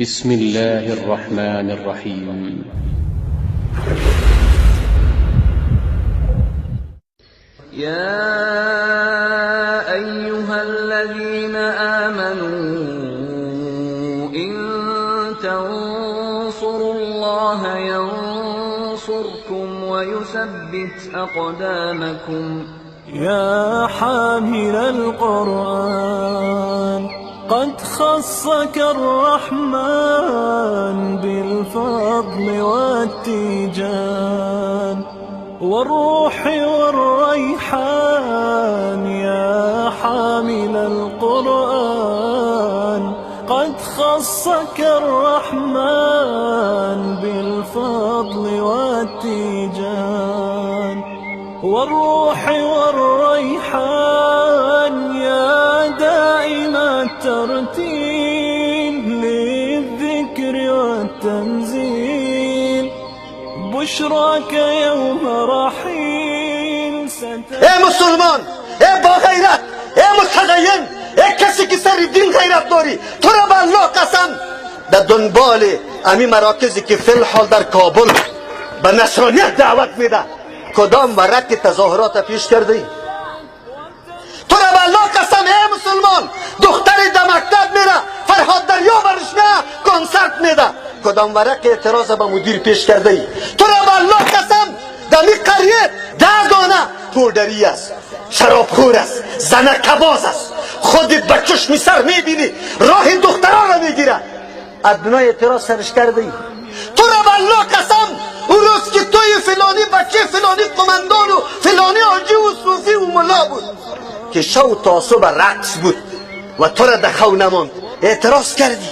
بسم الله الرحمن الرحيم. يا أيها الذين آمنوا إن تنصروا الله ينصركم ويثبت أقدامكم. يا حامل القرآن قد خصك الرحمن بالفضل والتيجان والروح والريحان. يا حامل القرآن قد خصك الرحمن بالفضل والتيجان والروح والريحان. يا دائم الترتيل للذكر والتنزيل بشراك يوم رحيل. ای مسلمان، ای با غیرت، ای متدین، ای کسی که سر دین غیرت داری، تو را به الله قسم، در دنبال امی مراکزی که فی الحال در کابل به نصرانیت دعوت میده، کدام ورق تظاهرات پیش کردی؟ تو را به الله قسم ای مسلمان، دختری در مکتب میره، فرهاد دریا برش نه کنسرت میده، کدام ورق اعتراض به مدیر پیش کرده ای؟ تو را به الله قسم در می قریه 10 دانه پودری است، شرابخور است، زنکباز است، خودت به چشم سر میبینی راه دختران را میگیره، ادنای اعتراض سرش کرده ای؟ تو را به الله قسم اون روز که توی فلانی بچه فلانی قمندان و فلانی حاجی و صوفی و ملا بود که شو تا صبح رقص بود و تو را در خو نماند، اعتراض کردی،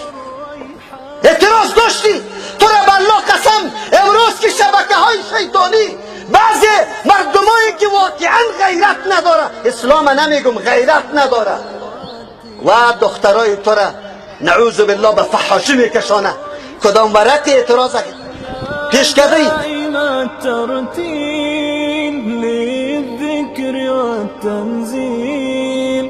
اعتراض داشتی. تو را به الله قسم امروز که شبکه های شیطانی بعضی مردمایی که واقعا غیرت نداره، اسلام نمیگم، غیرت نداره، و دخترای تو را نعوذ بالله به فحاشی میکشانه، کدام ورق اعتراض پیش کرده ای؟ الترتيل للذكر والتنزيل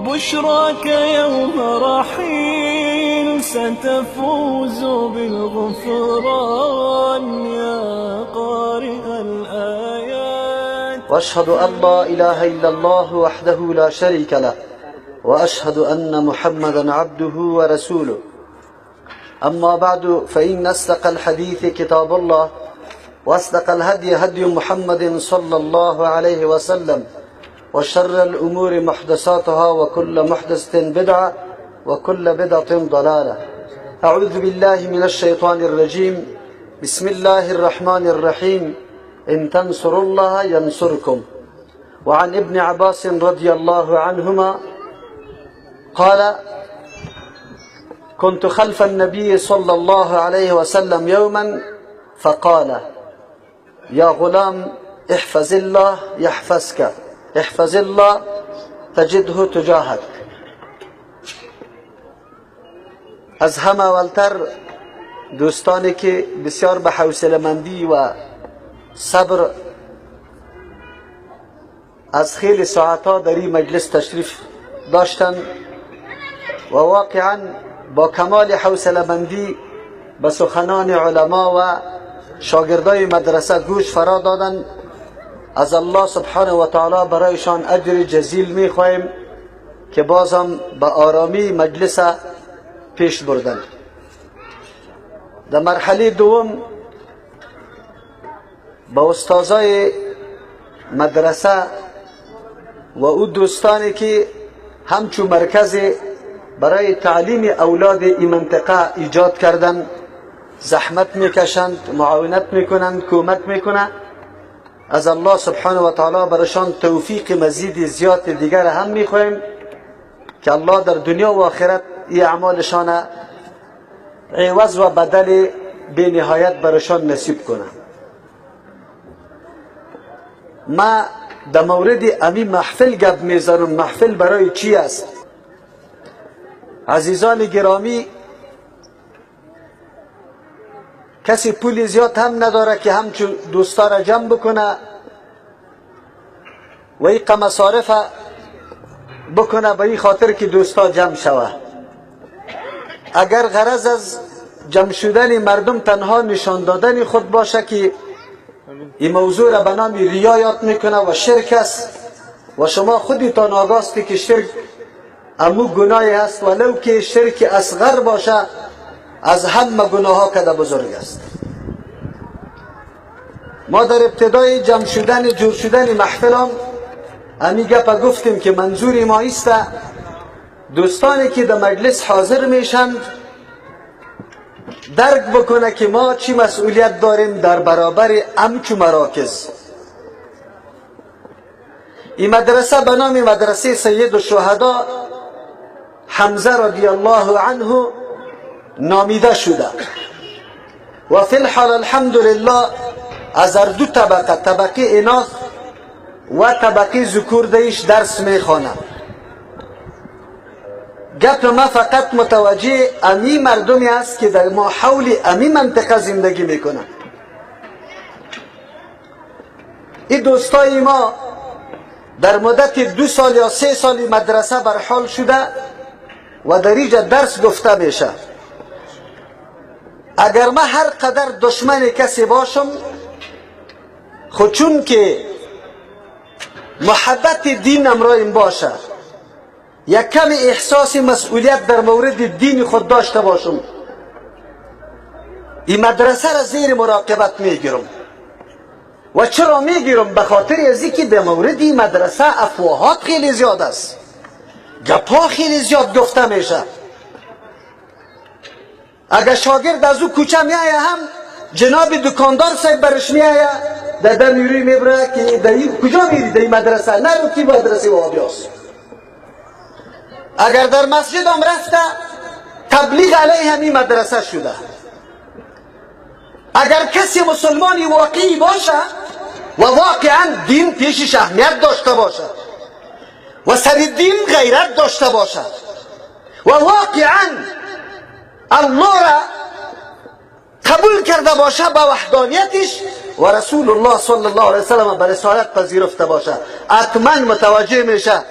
بشراك يوم رحيل ستفوز بالغفران يا قارئ الآيات. واشهد ان لا اله الا الله وحده لا شريك له واشهد ان محمدا عبده ورسوله. اما بعد، فان اصدق الحديث كتاب الله واصدق الهدي هدي محمد صلى الله عليه وسلم وشر الأمور محدثاتها وكل محدثة بدعة وكل بدعة ضلالة. أعوذ بالله من الشيطان الرجيم. بسم الله الرحمن الرحيم. إن تنصروا الله ينصركم. وعن ابن عباس رضي الله عنهما قال: كنت خلف النبي صلى الله عليه وسلم يوما فقال: يا غلام احفظ الله يحفظك، احفظ الله تجده تجاهك. از همه اولتر دوستانی که بسیار به حوصله مندی و صبر از خیلی ساعتها در این مجلس تشریف داشتن و واقعا با کمال حوصله مندی به سخنان علما و شاگردای مدرسه گوش فرا دادن، از الله سبحانه و تعالی برایشان اجر جزیل میخواهیم که بازم به آرامی مجلس پیش بردن. در مرحله دوم با استازای مدرسه و او دوستانی که همچون مرکز برای تعلیم اولاد این منطقه ایجاد کردن، زحمت میکشند، معاونت میکنند، کمک میکنند، از الله سبحانه و تعالی برشان توفیق مزید زیاد دیگر هم میخواهیم که الله در دنیا و آخرت ای اعمالشان عوض و بدل بی نهایت برشان نصیب کنه. ما در مورد امی محفل گپ میزنم. محفل برای چی است؟ عزیزان گرامی، کسی پول زیاد هم نداره که همچون دوستا را جمع بکنه و این مصارف بکنه به این خاطر که دوستا جمع شوه. اگر غرض از جمع شدن مردم تنها نشان دادن خود باشه که این موضوع را به نام ریا یاد میکنه و شرک است و شما خودتان آگاستی که شرک امو گناهی است، ولو که شرک اصغر باشه از همه گناه ها کده بزرگ است. ما در ابتدای جمع شدن جور شدن محفل هم امی گپ گفتیم که منظور ما ایست دوستانی که در مجلس حاضر میشند درک بکنه که ما چی مسئولیت داریم در برابر امچو مراکز. این مدرسه به نام مدرسه سید الشهدا حمزه رضی الله عنه نامیده شده و فی الحال الحمدلله از هر دو طبقه، طبقه اناث و طبقه ذکور دیش درس میخوانه. گپ ما فقط متوجه امی مردمی است که در ما حول امی منطقه زندگی میکنه. این دوستای ما در مدت 2 سال یا 3 سال مدرسه برحال شده و در اینجا درس گفته میشه. اگر ما هر قدر دشمن کسی باشم، خود چون که محبت دین امرایم باشه، یک کم احساس مسئولیت در مورد دین خود داشته باشم، این مدرسه را زیر مراقبت میگیرم. و چرا میگیرم؟ به خاطر از اینکه در مورد این مدرسه افواهات خیلی زیاد است، گپا خیلی زیاد گفته میشه. اگر شاگرد از او کوچه میایه هم جناب دکاندار صاحب برش میایه در در میروی میبره که در این کجا میری؟ در این مدرسه نرو که مدرسه وهابیاست. اگر در مسجد هم رفته تبلیغ علیه همین مدرسه شده. اگر کسی مسلمانی واقعی باشه و واقعا دین پیشش اهمیت داشته باشه و سر دین غیرت داشته باشه و واقعا الله را قبول کرده باشه با وحدانیتش و رسول الله صلی الله علیه وسلم به رسالت پذیرفته باشه، حتما متوجه میشه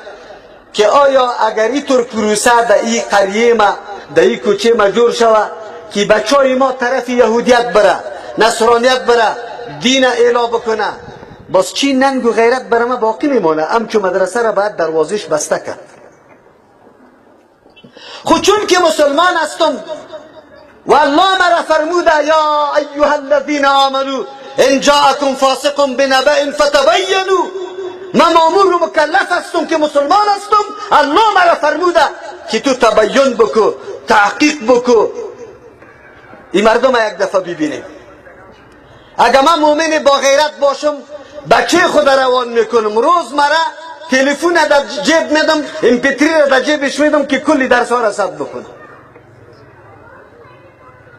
که آیا اگر اینطور پروسه در این قریه ما در این کوچه ما جور شوه که بچه ما طرف یهودیت بره، نصرانیت بره، دین اعلا بکنه، باز چی ننگ و غیرت بر ما باقی میمانه؟ همچون مدرسه را باید دروازش بسته کرد. خود چون که مسلمان هستم و الله مرا فرموده یا ایها الذین آمنوا ان جاءکم فاسق بنبأ فتبینوا، من مامور و مکلف هستم که مسلمان هستم، الله مرا فرموده که تو تبین بکو، تحقیق بکو. این مردم یک دفعه ببینیم. اگر من مؤمن با غیرت باشم بچه خود روان میکنم، روز مرا تلفن در جیب میدم، MP3 را در جیبش میدم که کلی درس ها را ثبت بکنم،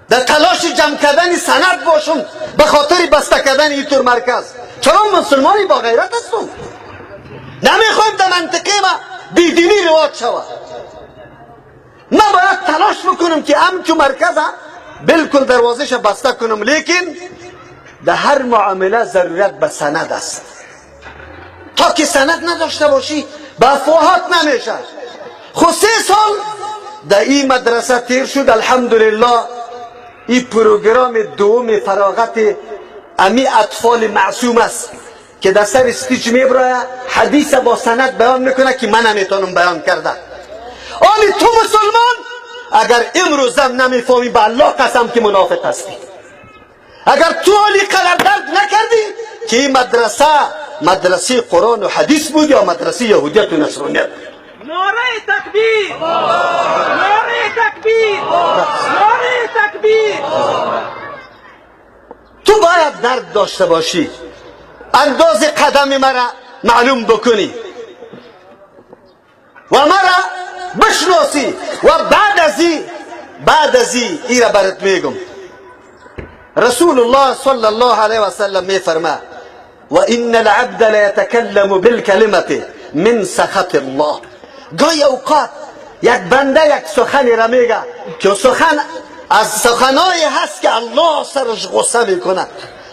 در تلاش جمع کردن سند باشم به خاطر بسته کردن اینطور مرکز. چرا مسلمانی با غیرت هستم؟ نمیخوایم در منطقه ما بیدینی رواج شود. من باید تلاش بکنم که همچو مرکز بالکل دروازش بسته کنم، لیکن در هر معامله ضرورت به سند است. تا که سند نداشته باشی به افواهات نمیشه. خب 3 سال در این مدرسه تیر شد الحمدلله. این پروگرام دوم فراغت امی اطفال معصوم است که در سر stage میبرایه حدیث با سند بیان میکنه که من نمیتونم بیان کرده. آلی تو مسلمان اگر امروزم نمیفهمی به الله قسم که منافق هستی. اگر تو آلی قدر درک نکردی که این مدرسه مدرسه قرآن و حدیث بود یا مدرسه یهودیت و نصرانیت. نعره تکبیر، نعره تکبیر، نعره تکبیر. تو باید درد داشته باشی، انداز قدم مرا معلوم بکنی و مرا بشناسی و بعد از ای را برات میگم. رسول الله صلی الله علیه و سلم میفرما و ان العبد لیتکلم بالکلمة من سخط الله. گاهی اوقات یک بنده یک سخنی را میگه که سخن از سخنایی هست که الله سرش غصه میکنه،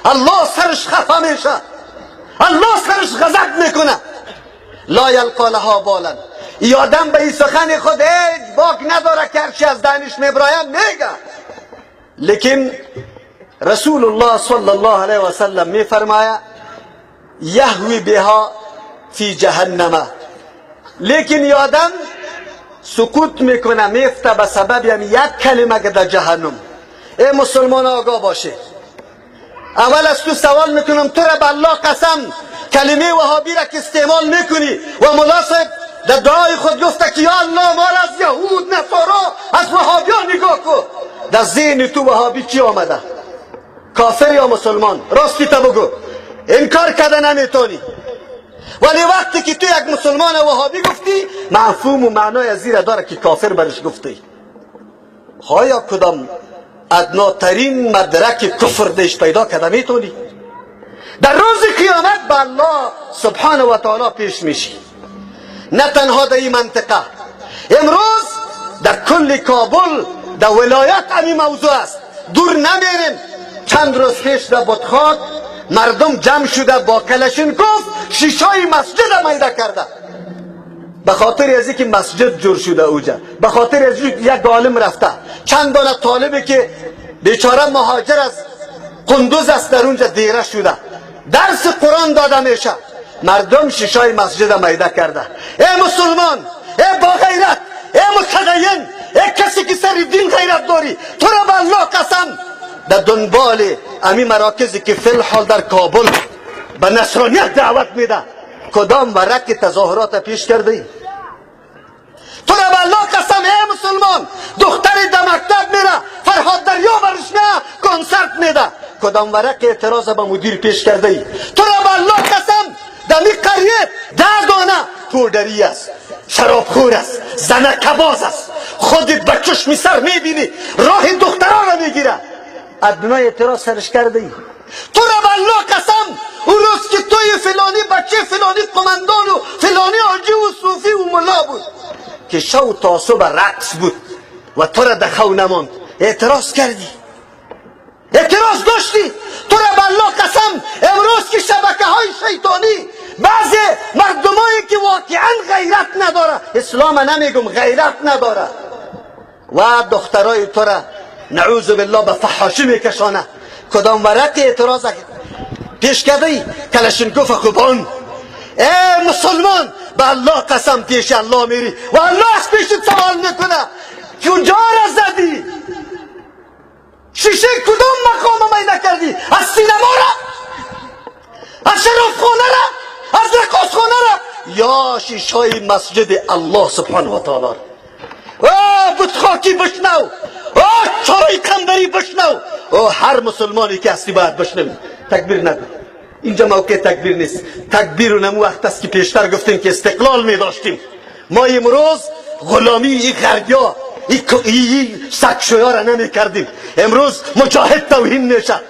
الله سرش خفه میشه، الله سرش غضب میکنه. لا یلقا لها بالا. ای آدم به این سخن خود هیچ باک نداره که هرچی از دهنش میبراید میگه. لیکن رسول الله صلی الله علیه و سلم میفرماید یهوی بها فی جهنم. لیکن ای آدم سقوط میکنه، میفته به سبب یعنی یک کلمه که در جهنم. ای مسلمان آگاه باشه. اول از تو سوال میکنم، تو را به الله قسم کلمه وهابی را که استعمال میکنی و ملا صاحب در دعای خود گفته که یا الله ما را از یهود، نصارا، از وهابیان نگاه کن، در ذهن تو وهابی چی آمده؟ کافر یا مسلمان؟ راستی تا بگو، انکار کرده نمیتونی. ولی وقتی که تو یک مسلمان وهابی گفتی، مفهوم و معنای از زیر داره که کافر برش گفتی. آیا کدام ادناترین مدرک کفر دیش پیدا کرده میتونی؟ در روز قیامت به الله سبحانه و تعالی پیش میشی. نه تنها در این منطقه، امروز در کل کابل، در ولایت همین موضوع است. دور نمیریم، چند روز پیش در بطخاک مردم جمع شده با کلشینکوف شیشای مسجد میده کرده، به خاطر از اینکه مسجد جور شده اوجا، به خاطر از یک عالم رفته، چند دانه طالبی که بیچاره مهاجر از قندوز است در اونجا دیره شده، درس قرآن داده میشه، مردم شیشای مسجد میده کرده. ای مسلمان، ای با غیرت، ای متدین، ای کسی که سر دین غیرت داری، تو را به الله قسم در دنبال امی مراکزی که فی الحال در کابل به نصرانیت دعوت میده، کدام ورق تظاهرات پیش کرده ای؟ تو را به الله قسم ای مسلمان، دختر در مکتب میره، فرهاد دریا برش نه کنسرت میده، کدام ورق اعتراض به مدیر پیش کرده ای؟ تو را به الله قسم در می قریه 10 دانه پودری است، شرابخور است، زنکباز است، خودت به چشم سر میبینی، راه دختران را میگیره، ادنای اعتراض سرش کرده ای؟ تو را به الله قسم اون روز که توی فلانی بچه فلانی قمندان و فلانی حاجی و صوفی و ملا بود که شو تا صبح رقص بود و تو را دخو نماند، اعتراض کردی، اعتراض داشتی. تو را به الله قسم امروز که شبکه های شیطانی، بعضی مردمایی که واقعا غیرت نداره، اسلام نمیگم، غیرت نداره، و دخترای تو را نعوذ بالله به فحاشی میکشانه، کدام ورق اعتراض پیش کرده ای؟ کلشینکوف خوبان. ای مسلمان به الله قسم پیش الله میری و الله از پیشت سوال میکنه کجا را زدی؟ شیشه کدام مقام میده کردی؟ از سینما را، از شرافخانه را، از رقاصخانه را، یا شیشه مسجد الله سبحانه و تعالی را؟ او بتخاکی بشنو، او چای قنبری بشنو، او هر مسلمانی که هستی باید بشنوی. تکبیر نگو، اینجا موقع تکبیر نیست. تکبیر و نمو وقت است که پیشتر گفتیم که استقلال می داشتیم. ما امروز غلامی ای غربیا، ای سگشویا را نمی کردیم. امروز مجاهد توهین میشه.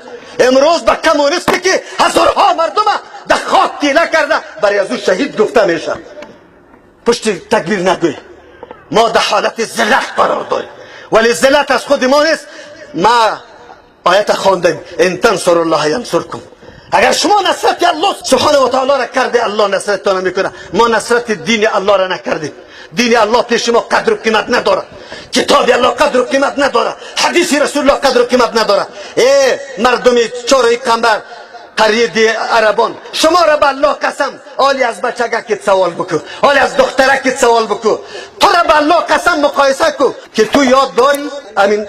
امروز به کمونیستی که هزارها مردم در خاک تیله کرده برای از او شهید گفته میشه. پشت تکبیر نگوی. ما در حالت ذلت قرار داریم، ولی ذلت از خود ما نیست. ما آیت خواندیم ان تنصر الله ینصرکم. اگر شما نصرت الله سبحانه و تعالی را کرده، الله نصرتتان میکنه. ما نصرت دین الله را نکردیم. دین الله پیش ما قدر و قیمت نداره، کتاب الله قدر و قیمت نداره، حدیث رسول الله قدر و قیمت نداره. ای مردم چارای قنبر قریه دی عربان، شما را به الله قسم، آلی از بچگکت سوال بکو، آلی از دخترکت سوال بکو، تو را به الله قسم مقایسه کو که تو یاد داری امین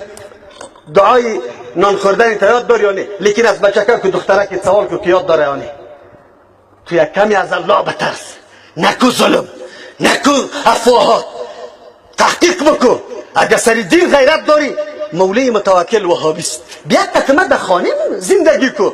دعای نان خوردن تا یاد داری یا نه، لیکن از بچگک که دخترکت سوال کو که یاد داره یا نه. تو یک کمی از الله بترس، نکو ظلم، نکو افواهات، تحقیق بکو. اگر سری دین غیرت داری، مولی متوکل وهابی است، بیا قتمه در خانه زندگی کو،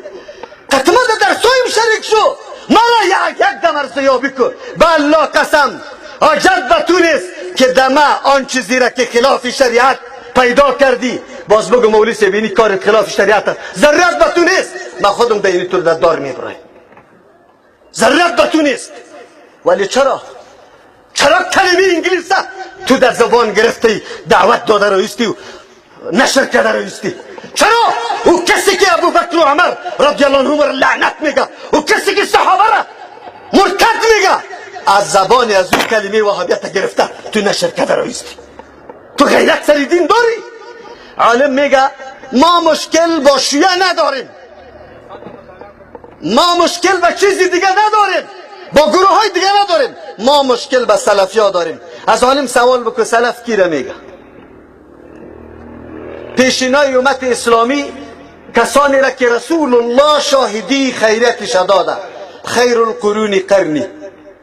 قتمه در درسایم شریک شو، مرا یک دم ارزیابی کو. به الله قسم عجب به تو نیست که دمه آن چیزی را که خلاف شریعت پیدا کردی باز بگو مولی سبینی کارت خلاف شریعت است. ضرورت به تو نیست، من خودم به این تو در دار میبرم. ضرورت به تو نیست. ولی چرا کلمه انگلیس تو در زبان گرفتی، دعوت داده رویستی و نشر کرده رویستی؟ چرا او کسی که ابوبکر و عمر رضی الله عنهما را لعنت میگه، او کسی که صحابه را مرتد میگه، از زبان از اون کلمه وهابیت گرفته تو نشر کرده رایستی. تو غیرت سر دین داری؟ عالم میگه ما مشکل با شیعه نداریم، ما مشکل با چیزی دیگه نداریم، با گروه های دیگه نداریم، ما مشکل با سلفی ها داریم. از عالم سوال بکن سلف کی را میگه؟ پیشینای امت اسلامی کسانی را که رسول الله شاهدی خیریتش داده، خیر القرون قرنی.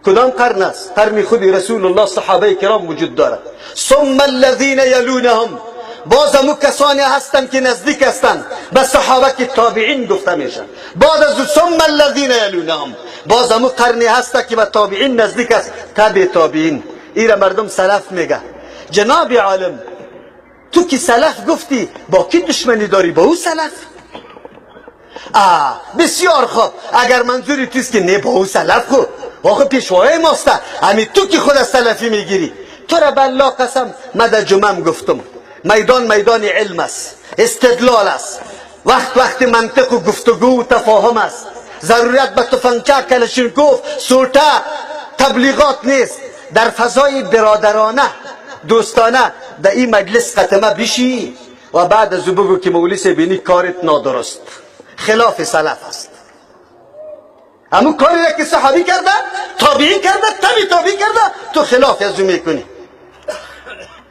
کدام قرن است؟ قرن خود رسول الله صحابه کرام وجود دارد. ثم الذین یلونهم، باز همو کسانی هستند که نزدیک هستند به صحابه که تابعین گفته میشن. بعد از ثم الذین یلونهم، باز همو قرنی هست که به تابعین نزدیک است، تابع تابعین. ایره مردم سلف میگه. جناب عالم تو که سلف گفتی با کی دشمنی داری؟ با او سلف؟ بسیار خوب، اگر منظوری توست که نه با او سلف خو آخه پیشوای ماسته، همین تو که خود از سلفی میگیری. تو را بالله قسم من در جمعه گفتم میدان میدان علم است، استدلال است، وقت وقت منطق و گفتگو و تفاهم است، ضرورت به تفنگچه، کلشینکوف، سوته، تبلیغات نیست. در فضای برادرانه دوستانه در این مجلس قتمه بشی و بعد از او بگو که مولوی بینی کارت نادرست، خلاف سلف است. همون کاری را که صحابی کرده، تابعین کرده، تبع تابعین کرده، تو خلاف از او میکنی،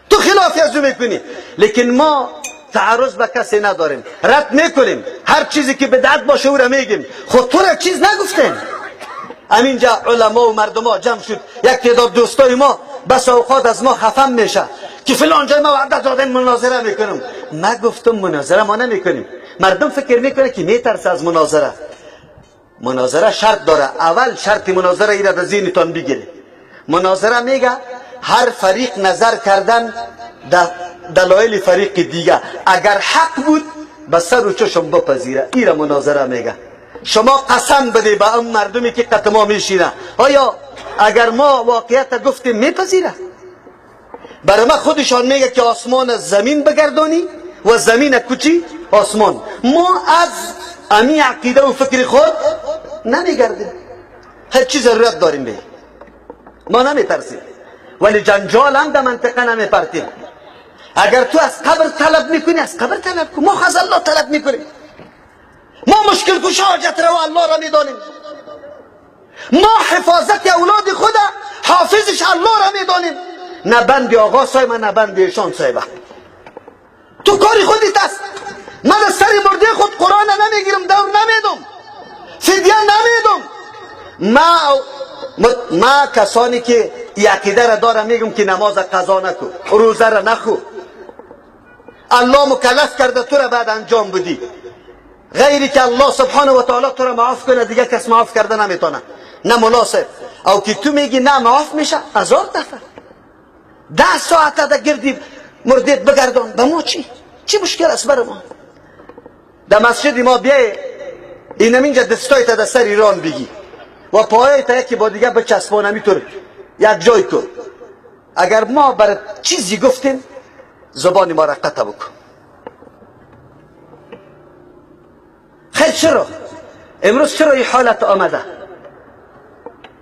تو خلاف از او میکنی. لیکن ما تعرض به کسی نداریم، رد میکنیم هر چیزی که بدعت باشه او را میگیم. خود تو را چیز نگفتیم. همینجا علما و مردم ها جمع شد، یک تعداد دوستای ما بس اوقات از ما خفم میشه که فلان جای ما وعده دادن مناظره میکنم. ما گفتم مناظره ما نمیکنیم. مردم فکر میکنه که میترسه از مناظره. مناظره شرط داره. اول شرط مناظره ایره در ذهنتان بگیره. مناظره میگه هر فریق نظر کردن در دلایل فریق دیگه، اگر حق بود به سر و چشم بپذیره. ایره مناظره میگه. شما قسم بده به اون مردمی که قط ما میشینه، آیا اگر ما واقعیت گفتیم میپذیره؟ برای ما خودشان میگه که آسمان از زمین بگردانی و زمین کوچی آسمان. ما از امی عقیده و فکر خود نمیگردیم، هر چیز ضرورت داریم به ما نمیترسیم، ولی جنجال هم در منطقه نمیپرتیم. اگر تو از قبر طلب میکنی از قبر طلب کن، ما از الله طلب میکنیم. ما مشکل کشا حاجت رو الله را میدانیم، ما حفاظت اولاد خود حافظش الله را میدانیم، نه بند آقا صاحب نه بند ایشان صاحب. تو کاری خودت است. من از سر مرده خود قرآن نمیگیرم، دور نمیدم، فدیه نمیدم. ما کسانی که عقیده را دارم میگم که نماز قضا نکو، روزه را نخو، الله مکلف کرده تو را بعد انجام بدی، غیری که الله سبحانه و تعالی تو را معاف کنه دیگه کس معاف کرده نمیتونه، نه مناسب. او که تو میگی نه معاف میشه، هزار دفعه 10 ساعت در گردی مردید بگردان، به ما چی؟ چی مشکل است برای ما؟ در مسجد ما بیای اینم اینجا دستای تا در سر ایران بگی و پای تا یکی با دیگه بچسبان همیطور یک جای کن. اگر ما بر چیزی گفتیم زبان ما را قطع بکن. خیر چرا؟ امروز چرا این حالت آمده؟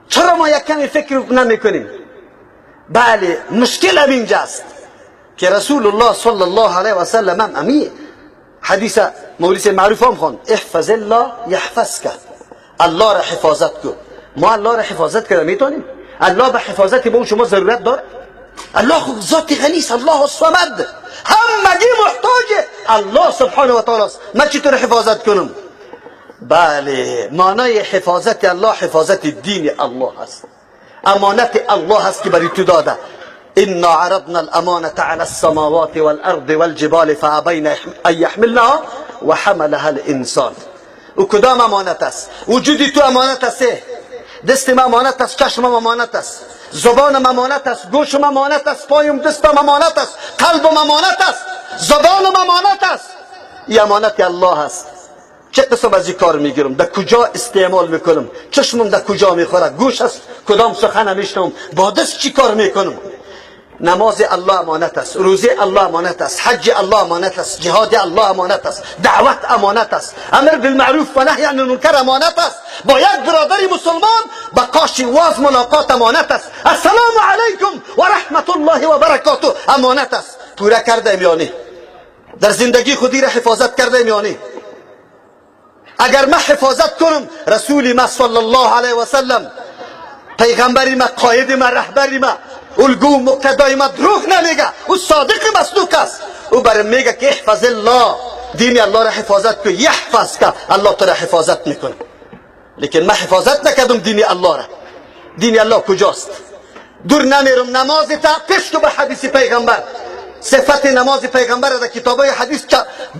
چرا ما یک کمی فکر نمی کنیم؟ بله مشکل هم اینجاست که رسول الله صلی الله علیه و سلم هم امی حدیث مولوی معروف هم خواند، احفظ الله یحفظک، الله را حفاظت کن. ما الله را حفاظت کرده میتونیم؟ الله به حفاظت ما شما ضرورت داره؟ الله خود ذات غنی است، الله الصمد، همگی محتاج الله سبحانه و تعالی است. من چطور حفاظت کنم؟ بله معنای حفاظت الله حفاظت دین الله است، امانت الله است که برای تو داده. انا عرضنا الامانه على السماوات والارض والجبال فابین ان يحملنها وحملها الانسان. و کدام امانت است؟ وجود تو امانت است، دست ما امانت است، چشمم امانت است، زبانم امانت است، گوشم امانت است، پایم دستم امانت است، قلبم امانت است، زبانم امانت است. این امانت الله است. چه قسم از این کار میگیرم؟ در کجا استعمال میکنم؟ چشمم در کجا میخوره؟ گوش است کدام سخن میشنوم؟ با دست چی کار میکنم؟ نماز الله امانت است، روزه الله امانت است، حج الله امانت است، جهاد الله امانت است، دعوت امانت است، امر بالمعروف و نهی عن المنکر امانت است. با یک برادر مسلمان با قاش واز ملاقات امانت است. السلام علیکم و رحمت الله و برکاته امانت است. پوره کردیم یا نه؟ در زندگی خودی را حفاظت کردیم یا نه؟ اگر ما حفاظت کنم، رسول ما صلی الله علیه و سلم، پیغمبر ما، قاید ما، رهبر ما، الگو مقتدای ما دروغ نمیگه، او صادق مصدوق است. او برم میگه که احفظ الله، دین الله را حفاظت کن، یحفظ که الله تو را حفاظت میکنه. لیکن ما حفاظت نکردم دین الله را. دین الله کجاست؟ دور نمیرم، نماز تا پیش تو به حدیث پیغمبر، صفت نماز پیغمبر را در کتابای حدیث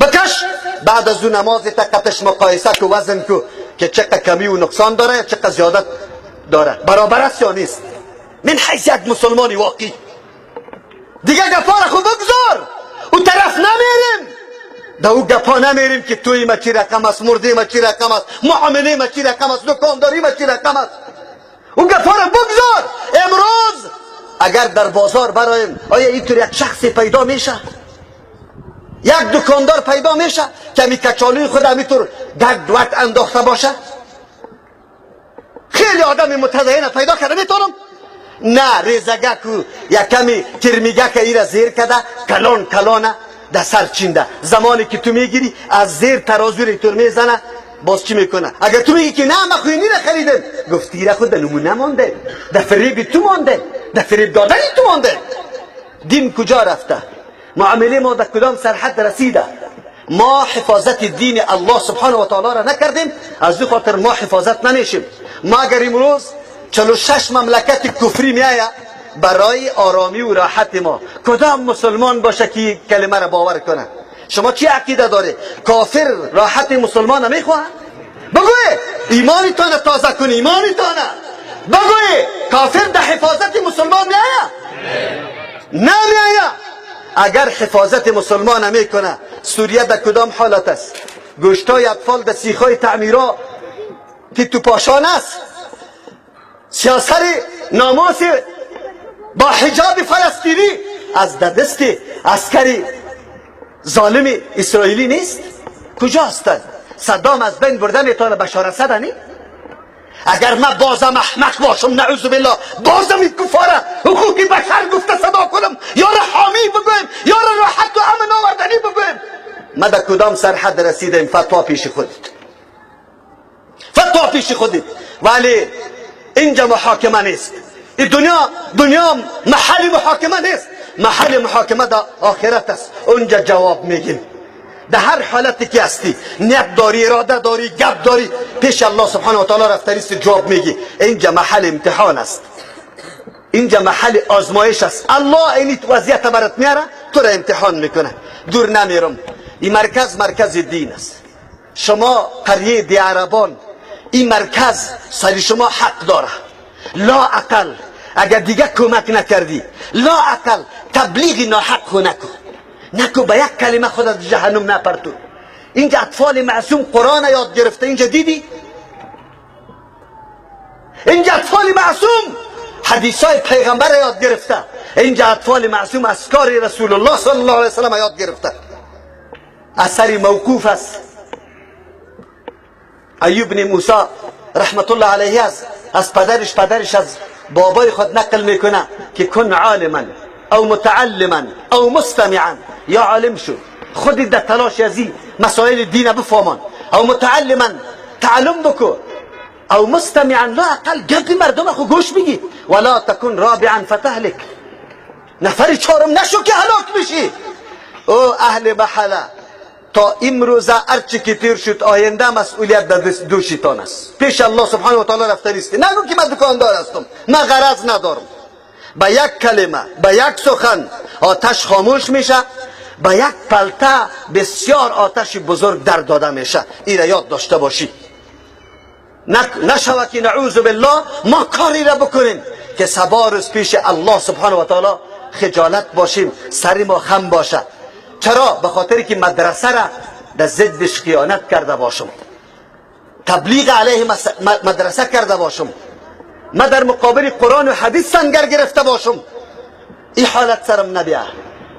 بکش، بعد از اون نماز تا قطش مقایسه کو، وزن کو که چقدر کمی و نقصان داره، چقدر زیادت داره، برابر است یا نیست. من حیث یک مسلمانی واقعی دیگه گپا را خود بگذار، او طرف نمیریم، در او گپا نمیریم که توی ما چی رقم است، مرده ما چی رقم است، معامله ما چی رقم است، دکانداری ما چی رقم است. او گپا را بگذار. امروز اگر در بازار برایم، آیا اینطور یک شخصی پیدا میشه، یک دکاندار پیدا میشه که می کچالوی خود همینطور گرد وقت انداخته باشه؟ خیلی آدم متدین پیدا کرده میتونم؟ نه، ریزگک و یک کمی کرمیگک ایره زیر کرده، کلان کلانه در سر چینده. زمانی که تو میگیری از زیر ترازو رو میزنه، باز چی میکنه؟ اگر تو میگی که نه ما خوینی را خریدم، گفتی را خود در نمونه مانده، در فریب تو مانده، در فریب دادن تو مانده. دین کجا رفته؟ معامله ما در کدام سرحد رسیده؟ ما حفاظت دین الله سبحانه و تعالی را نکردیم، از او خاطر ما حفاظت نمیشیم. ما اگر امروز 46 مملکت کفری میآید برای آرامی و راحت ما، کدام مسلمان باشه که کلمه را باور کنه؟ شما چی عقیده داره؟ کافر راحت مسلمان نمیخواه؟ بگوی ایمانتان تازه کنی، ایمانتان بگوی کافر در حفاظت مسلمان میآید؟ نمیآید. اگر حفاظت مسلمان نمیکنه، سوریه در کدام حالت است؟ گوشتای اطفال در سیخای تعمیرا که تو پاشان است، سیاست ناموس با حجاب فلسطینی از دست عسکری ظالم اسرائیلی نیست؟ کجا هستند؟ صدام از بین برده میتونه بشار اسد نی؟ اگر من بازم احمق باشم، نعوذ بالله، بازم این کفاره حقوق بشر گفته صدا کنم، یا را حامی بگویم، یا را راحت و امن آوردنی بگویم، ما در کدام سرحد رسیدیم؟ فتوا پیش خودت، فتوا پیش خودت. ولی اینجا محاکمه نیست. این دنیا محل محاکمه نیست، محل محاکمه در آخرت است. اونجا جواب میگیم. در هر حالتی که هستی، نیت داری، اراده داری، گپ داری، پیش الله سبحانه و تعالی رفتنی است، جواب میگی. اینجا محل امتحان است، اینجا محل آزمایش است. الله این وضعیت برات میاره، تو را امتحان میکنه. دور نمیرم، این مرکز مرکز دین است. شما قریه دی عربان، این مرکز سر شما حق داره. لا اقل اگر دیگه کمک نکردی، لا اقل تبلیغ ناحق نکن، نکو به یک کلمه خود از جهنم نپرتو. اینجا اطفال معصوم قرآن یاد گرفته، اینجا دیدی؟ اینجا اطفال معصوم حدیثای پیغمبر یاد گرفته، اینجا اطفال معصوم اذکار رسول الله صلی الله علیه وسلم یاد گرفته. اثر موقوف است. ایوب بن موسی رحمت الله علیه از پدرش از بابای خود نقل میکنه که کن عالما او متعلما او مستمعا، یا عالم شو، خودت در تلاش از این مسائل دین بفهمان، او متعلما تعلم بکو، او مستمعا لا اقل گپ مردم خو گوش بگی، ولا تکن رابعا فتهلک، نفر چهارم نشو که هلاک بشی. او اهل محله، تا امروز هرچی که تیر شد، آینده مسئولیت در دوشتان است. پیش الله سبحانه و تعالی رفته نیستی. نگو که من دکاندار هستم، من غرض ندارم. با یک کلمه، با یک سخن آتش خاموش میشه، با یک پلته بسیار آتش بزرگ در داده میشه. این را یاد داشته باشی. نشوه که نعوذ بالله ما کاری را بکنیم که سبا روز پیش الله سبحانه و تعالی خجالت باشیم، سر ما خم باشه. چرا؟ به خاطر که مدرسه را در ضدش خیانت کرده باشم، تبلیغ علیه مدرسه کرده باشم، ما در مقابل قرآن و حدیث سنگر گرفته باشم. این حالت سرم نبیه.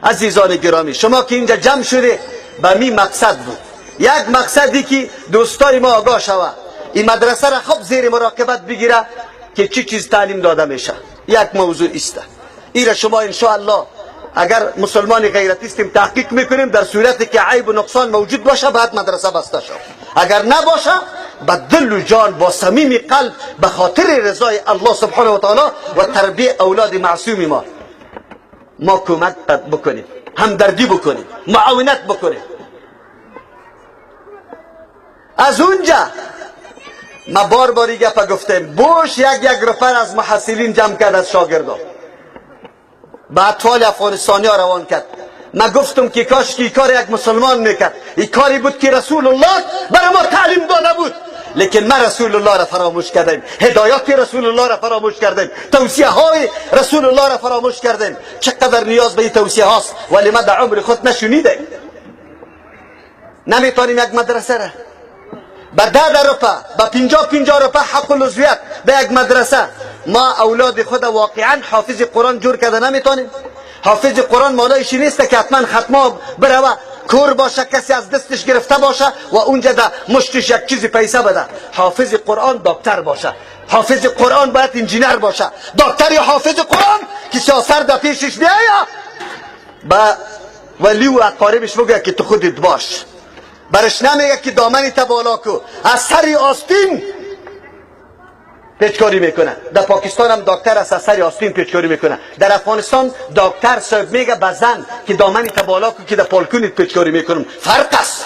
عزیزان گرامی، شما که اینجا جمع شده به می مقصد بود. یک مقصدی که دوستای ما آگاه شوه، این مدرسه را خوب زیر مراقبت بگیره که چی چیز تعلیم داده میشه. یک موضوع است. این را شما انشاءالله اگر مسلمان غیرتی استیم تحقیق میکنیم، در صورتی که عیب و نقصان موجود باشه بعد مدرسه بسته شد، اگر نباشه با دل و جان با صمیم قلب به خاطر رضای الله سبحانه و تعالی و تربیه اولاد معصوم ما کمک بکنیم، همدردی بکنیم، معاونت بکنیم. از اونجا ما بار باری گپا گفتیم، بوش یک رفر از محصلین جمع کرد، از شاگردان به اطفال افغانستانی ها روان کرد. ما گفتم که کاش که کار یک مسلمان میکرد، این کاری بود که رسول الله برای ما تعلیم داده بود، لیکن ما رسول الله را فراموش کردیم، هدایات رسول الله را فراموش کردیم، توصیه های رسول الله را فراموش کردیم. چقدر نیاز به این توصیه هاست، ولی ما در عمر خود نشنیدیم. نمیتونیم یک مدرسه را به 10 روپه، به 50 روپه حق العضویت به یک مدرسه، ما اولاد خود واقعا حافظ قرآن جور کرده نمیتونیم. حافظ قرآن مالایش نیست که حتما ختمه بروه کور باشه، کسی از دستش گرفته باشه و اونجا در مشتش یک چیزی پیسه بده. حافظ قرآن دکتر باشه، حافظ قرآن باید انجینر باشه. دکتر یا حافظ قرآن که سیاست در پیشش بیاید با ولی و اقاربش بگه که تو خودت باش، برش نمیگه که دامنی تا بالا کو، از سر آستین پیچکاری میکنه. در پاکستان هم دکتر از سر آستین پیچکاری میکنه. در افغانستان دکتر صاحب میگه به زن که دامنی تا بالا کو که در پالکونیت پیچکاری میکنم. فرق است،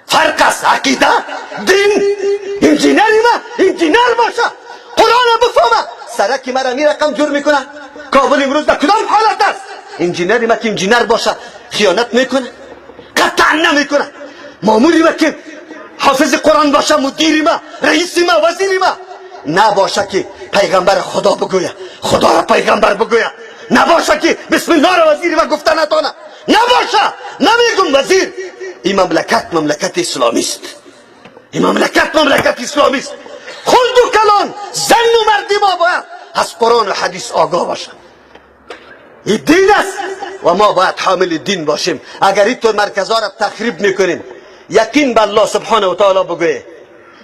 فرق است. عقیده، دین، انجینری ما انجینر باشه، قرآن بفهمه، سرکی مرا می رقم جور میکنه. کابل امروز در کدام حالت است؟ انجینری ما که انجینر باشه خیانت میکنه، قطعا نمیکنه. ماموری ما که حافظ قرآن باشه، مدیری ما، رئیسی ما، وزیری ما نباشه که پیغمبر خدا بگویه، خدا را پیغمبر بگویه، نباشه که بسم الله را وزیر ما گفته نتانه، نباشه. نمیگم وزیر. این مملکت مملکت اسلامی است، این مملکت مملکت اسلامی است. خلد و کلان، زن و مرد ما باید از قرآن و حدیث آگاه باشه. این دین است و ما باید حامل دین باشیم. اگر اینطور مرکزها را تخریب میکنیم، یقین به الله سبحانه و تعالی بگویه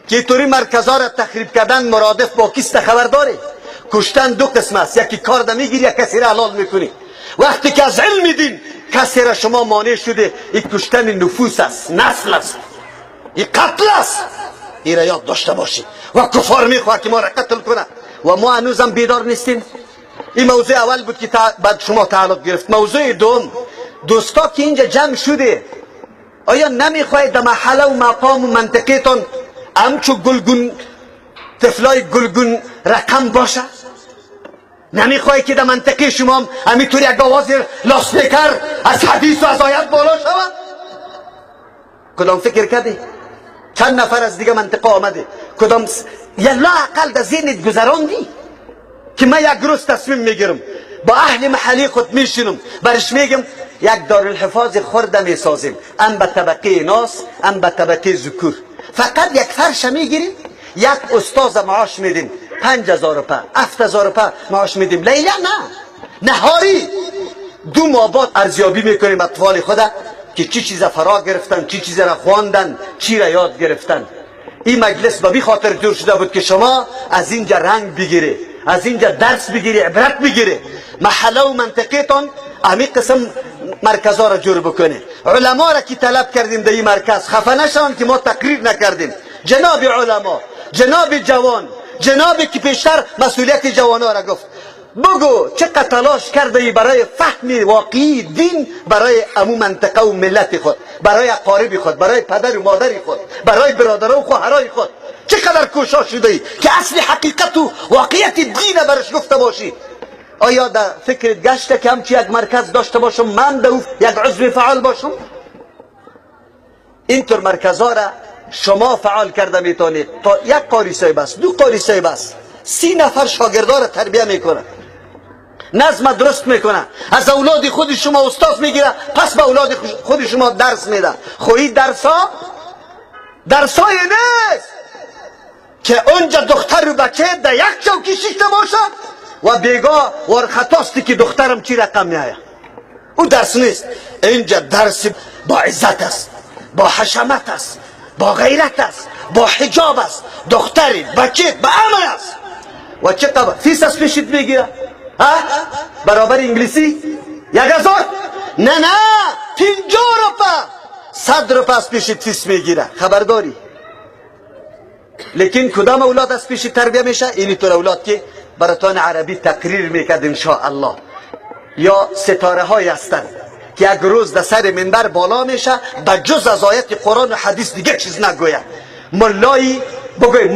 که اینطوری مرکزها را تخریب کردن مرادف با کیست خبر داره؟ کشتن دو قسم است، یکی کارد میگیری، یک کسی را حلال میکنی. وقتی که از علم دین کسی را شما مانع شده، این کشتن نفوس است، نسل است، این قتل است. این را یاد داشته باشی. و کفار میخواد که ما را قتل کنه و ما هنوزم بیدار نیستیم. این موضوع اول بود که بعد شما تعلق گرفت. موضوع دوم، دوستا که اینجا جمع شده، آیا نمیخواید در محله و مقام و منطقه تان همچو گلگون طفلای گلگون رقم باشه؟ نمیخواهی که در منطقه شما هم همینطور یک آواز لاسپیکر از حدیث و از آیت بالا شود؟ کدام فکر کردی؟ چند نفر از دیگه منطقه آمده، کدام یلا اقل در ذهنت گذراندی که من یک روز تصمیم میگیرم با اهل محلی خود میشینم، برش میگم یک دارالحفاظ خرده میسازیم، ام به طبقه ناس ام به طبقه ذکور، فقط یک فرش میگیریم، یک استاد معاش میدیم 5000 روپه 7000 روپه معاش میدیم، لیلا نه نهاری. 2 ماه بعد ارزیابی میکنیم اطفال خود که چی چیز فرا گرفتن، چی چیز را خواندن، چی را یاد گرفتن. این مجلس به خاطر جور شده بود که شما از اینجا رنگ بگیری، از اینجا درس بگیری، عبرت بگیری. محله و منطقه تان همین قسم مرکزها را جور بکنه. علما را که طلب کردیم در این مرکز، خفه نشوند که ما تقریر نکردیم. جناب علما، جناب جوان، جناب که پیشتر مسئولیت جوانها را گفت، بگو چقدر تلاش کرده ای برای فهم واقعی دین برای امو منطقه و ملت خود، برای اقارب خود، برای پدر و مادر خود، برای برادران و خواهرای خود، چقدر کوشا شده ای که اصل حقیقت و واقعیت دین برش گفته باشی. آیا در فکرت گشته که همچی یک مرکز داشته باشم، من در یک عضو فعال باشم؟ اینطور مرکزها را شما فعال کرده میتونید. تا یک قاری صاحب است، 2 قاری صاحب است، 30 نفر شاگردان را تربیه میکنه، نظم درست میکنه، از اولاد خود شما استاد میگیره، پس به اولاد خود شما درس میده. خو درس ها درسای نیست که اونجا دختر و بچه در یک چوکی شیشته باشه و بیگاه وار خطاستی که دخترم چی رقم میآید. او درس نیست. اینجا درس با عزت است، با حشمت است، با غیرت است، با حجاب است. دختری بچه به امر است. و چه قبل فیس از پیشت میگیره؟ ها؟ برابر انگلیسی 1000؟ نه نه، 50 روپه، 100 روپه از پیشت فیس میگیره. خبرداری. لیکن کدام اولاد از پیش تربیه میشه؟ اینی طور اولاد که براتان عربی تقریر میکرد انشاءالله. یا ستاره های هستند که یک روز در سر منبر بالا میشه، به جز از آیت قرآن و حدیث دیگه چیز نگوید. ملایی بگوی،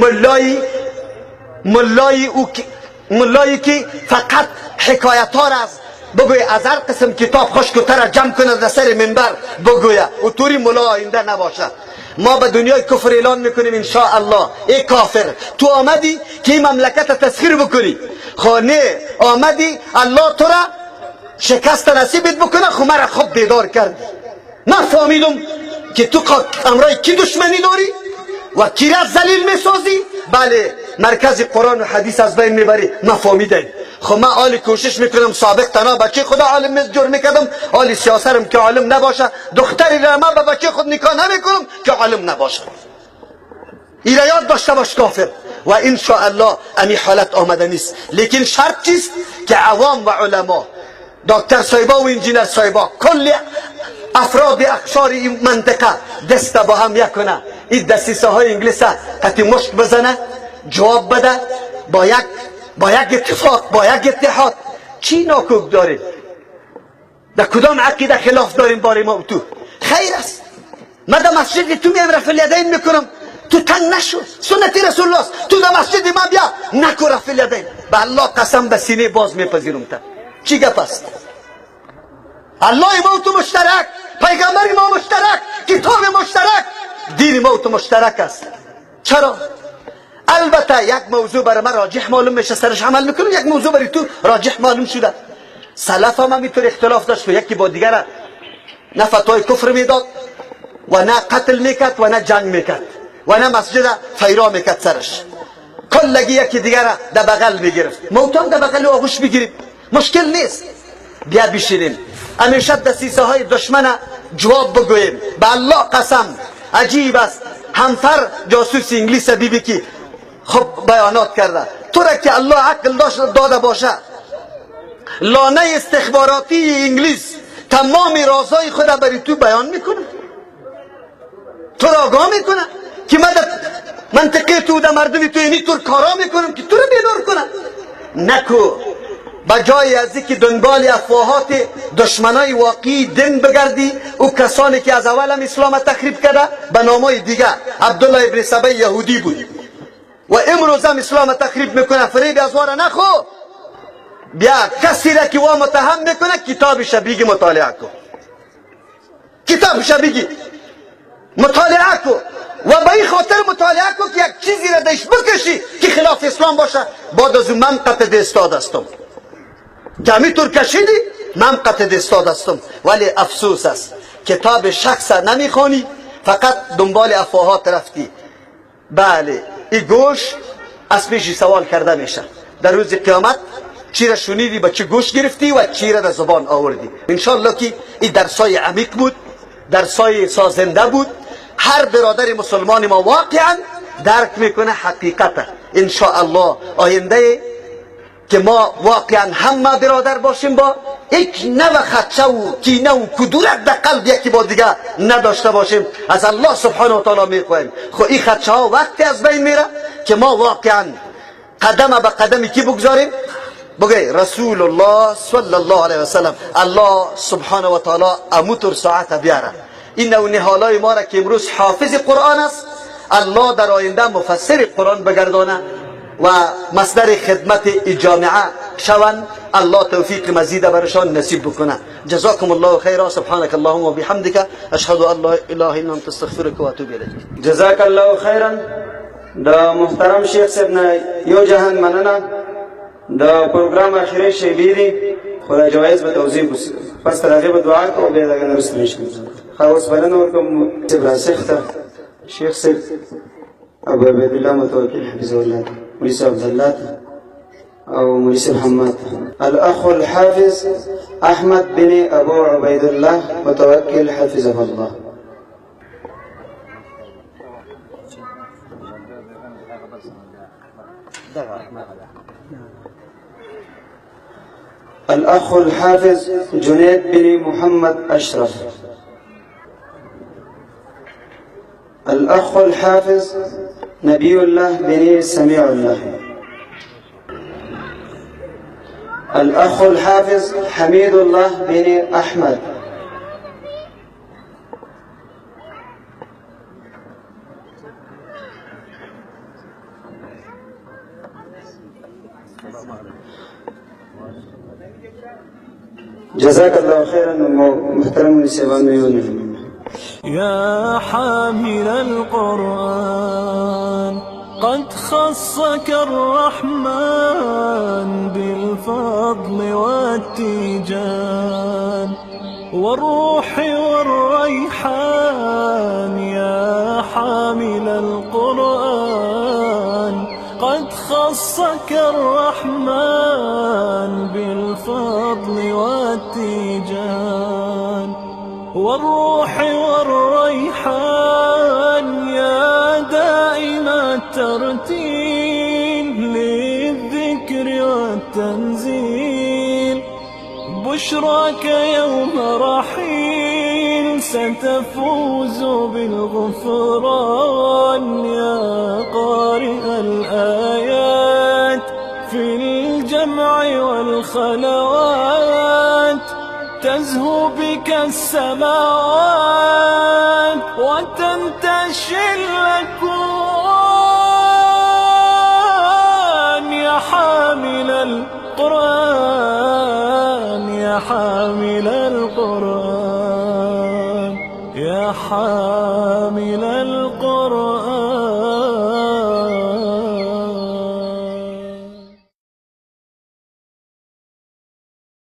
ملایی که فقط حکایت ها را از بگوی از هر قسم کتاب خشک و تر جمع کنه در سر منبر بگوید، و توری ملا آینده نباشه. ما به دنیای کفر اعلان میکنیم انشاءالله. ای کافر، تو آمدی که این مملکت تسخیر بکنی، خانه آمدی الله تو را شکست نصیبت بکنه، خو مرا خوب بیدار کردی. من فهمیدم که تو امرای کی دشمنی داری و کی را ذلیل میسازی. بله، مرکز قرآن و حدیث از بین میبری. من فهمیدم. خب من آل کوشش میکنم سابق تنها بچه خدا عالم جور میکردم، آل سیاسرم که عالم نباشه، دختری را من به بچه خود نکاح نمیکنم که عالم نباشه. ایره یاد داشته باش کافر. و انشاءالله امی حالت آمده نیست. لیکن شرط چیست؟ که عوام و علما، دکتر صاحبا و انجینر صاحبا، کل افراد اقشار این منطقه دست با هم یکنه، این دسیسه های انگلیس قطی مشت بزنه، جواب بده، با یک اتفاق، با یک اتحاد. چی ناکوک داریم؟ در کدام عقیده خلاف داریم باری ما و تو؟ خیر است. من در مسجد تو میم رفع الیدین میکنم، تو تنگ نشو، سنت رسول الله است. تو در مسجد ما بیا نکو رفع الیدین. به الله قسم به سینه باز میپذیرم تا. چی گپ است؟ الله ما و تو مشترک، پیغمبر ما مشترک، کتاب مشترک، دین ما و تو مشترک است. چرا؟ البته یک موضوع برای من راجح معلوم میشه سرش عمل میکنم، یک موضوع برای تو راجح معلوم شده. سلف هم همینطور اختلاف داشت، یکی با دیگر نه فتوای کفر میداد و نه قتل میکرد و نه جنگ میکرد و نه مسجد فیرا میکرد سرش. کلگی یکی دیگر در بغل میگرفت. موتان در بغل آغوش میگیریم، مشکل نیست. بیا بشینیم همیشه دسیسه های دشمن جواب بگوییم. به الله قسم عجیب است. همفر جاسوس انگلیس بیبی که خب بیانات کرده، تو را که الله عقل داده باشه، لانه استخباراتی انگلیس تمام رازهای خود برای تو بیان میکنه، تو را آگاه میکنه که من در منطقه تو در مردم تو اینی طور کارا میکنم که تو را بیدار کنه. نکو به جای از اینکه دنبال افواهات دشمنای واقعی دین بگردی، او کسانی که از اول هم اسلام تخریب کرده به نامای دیگه، عبدالله ابن سبا یهودی بود و امروز هم اسلام تخریب میکنه، فریب از واره نخو. بیا کسی را که وا متهم میکنه کتابش بگی مطالعه کن، کتابش بگی مطالعه کن و به این خاطر مطالعه کن که یک چیزی را دش بکشی که خلاف اسلام باشه. بعد از اون من قطع استاد هستم که همینطور کشیدی، من قطع استاد هستم. ولی افسوس است کتاب شخص نمیخوانی، فقط دنبال افواهات رفتی. بله، این گوش از پیشی سوال کرده میشه در روز قیامت، چی را شنیدی، به چی گوش گرفتی و چی را در زبان آوردی. انشالله که این درسای عمیق بود، درسای سازنده بود. هر برادر مسلمان ما واقعا درک میکنه حقیقت. انشاءالله آینده که ما واقعا همه برادر باشیم، با یک نوع خدشه و کینه و کدورت در قلب یکی با دیگه نداشته باشیم. از الله سبحانه و تعالی میخواهیم خب این خدشه ها وقتی از بین میره که ما واقعا قدم به قدم کی بگذاریم، بگه رسول الله صلی الله علیه وسلم. الله سبحانه و تعالی اموتر ساعت بیاره. این نوع نهالای ما را که امروز حافظ قرآن است، الله در آینده مفسر قرآن بگردانه و مصدر خدمت جامعه شوند. الله توفیق مزید برشان نصیب بکنه. جزاکم الله خیرا. سبحانك اللهم وبحمدك اشهد ان لا اله الا انت استغفرك واتوب الیک. جزاک الله خیرا. د محترم شیخ صاحب نه یو جهان مننه. د پروګرام اخري شیبې دي، خو دا جوایز به توزیع وشي. پس تر هغې به دعا کوو، بیا دغه نه وروسته انشاءالله. ښه، اوس بلنه ورکوم صاحب راسخ ته، شیخ صاحب ابو عبیدالله متوکل حفظه الله ته، مولوي صاحب عبدالله ته او مولوي صاحب حماد. الاخ الحافظ احمد بن ابو عبيد الله متوکل حفظه الله. الأخ الحافظ جنيد بن محمد أشرف. الأخ الحافظ نبي الله بن سميع الله. الأخ الحافظ حميد الله بن أحمد. جزاك الله خيرا محترم سيوان. يا حامل القرآن قد خصك الرحمن بالفضل والتيجان والروح والريحان. يا حامل القرآن قد خصك الرحمن بالفضل والتيجان والروح والريحان. يا دائم الترتيل للذكر والتنزيل، بشراك يوم رحيل ستفوز بالغفران. يا قارئ الآيات في الجمع والخلوات، تزهو بك السماوات وتنتشي الأكوان. يا حامل القرآن، يا حامل القرآن، يا حامل